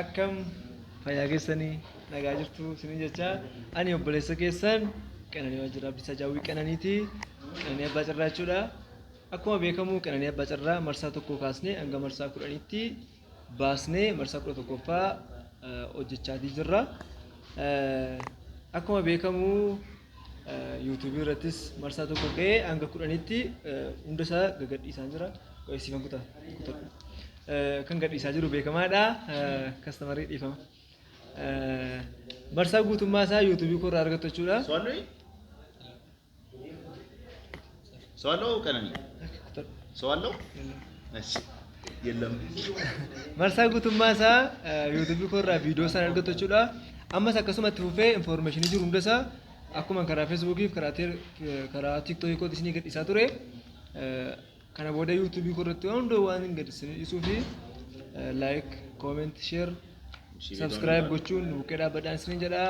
Akkam fayyaa keessanii nagaa jirtu isiniin jecha ani obboleessa keessan Qananii Waajjira Abdiisaa Jaawwii Qananiiti. Qananii Abbaa Carraa jechuudha. Akkuma beekamu Qananii Abbaa Carraa marsaa tokkoo kaasnee hanga marsaa 10tti baasnee marsaa 11ffaa hojjechaatii jirra. Akkuma beekamu yuutuubii irrattis marsaa tokko ka'ee hanga 10tti hunda isaa gagadhiisaan jira. Qo'eessiifan kutaa kutadhu. Kan gadhiisaa jiru beekamaadha. Kastamarii dhiifama. Marsaa guutummaa isaa yuutuubii koo irraa argattu jechuudha. ሰው አለው? ሰው አለው? ቀነኒ ሰው አለው? እሺ የለም። Marsaa guutummaa isaa yuutuubii koo irraa viidiyoo sana argattu jechuudha. Ammas akkasuma itti fufee infoormeeshinii jiru hunda isaa akkuma karaa feesbuukii fi karaa tiiktookii kootii isinii gadhiisaa ture. Kana booda yuutuubii koo irratti waan hunda waan hin gadhiisuu fi like, comment, share, subscribe gochuun nu bukkee dhaabbadhaan isiniin jedha.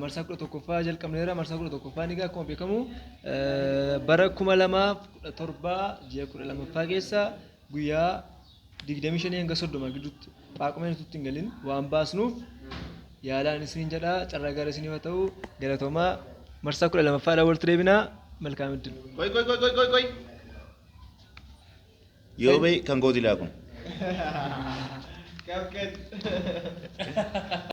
Marsaa 11ffaa jalqabneera. Marsaa 11ffaan egaa akkuma beekamu bara 2017 ji'a 12ffaa keessa guyyaa 25 hanga 30 gidduutti Phaaqumeen utuu hin galin waan baasnuuf yaalaan isiniin jedha. Carraa gaarii isiniif haa ta'u. Galatoomaa marsaa 12ffaadhaan walitti deebinaa. Malkaam iddil. ቆይ ቆይ ቆይ ቆይ ቆይ ቆይ yoo ba'e kan kooti laa kun.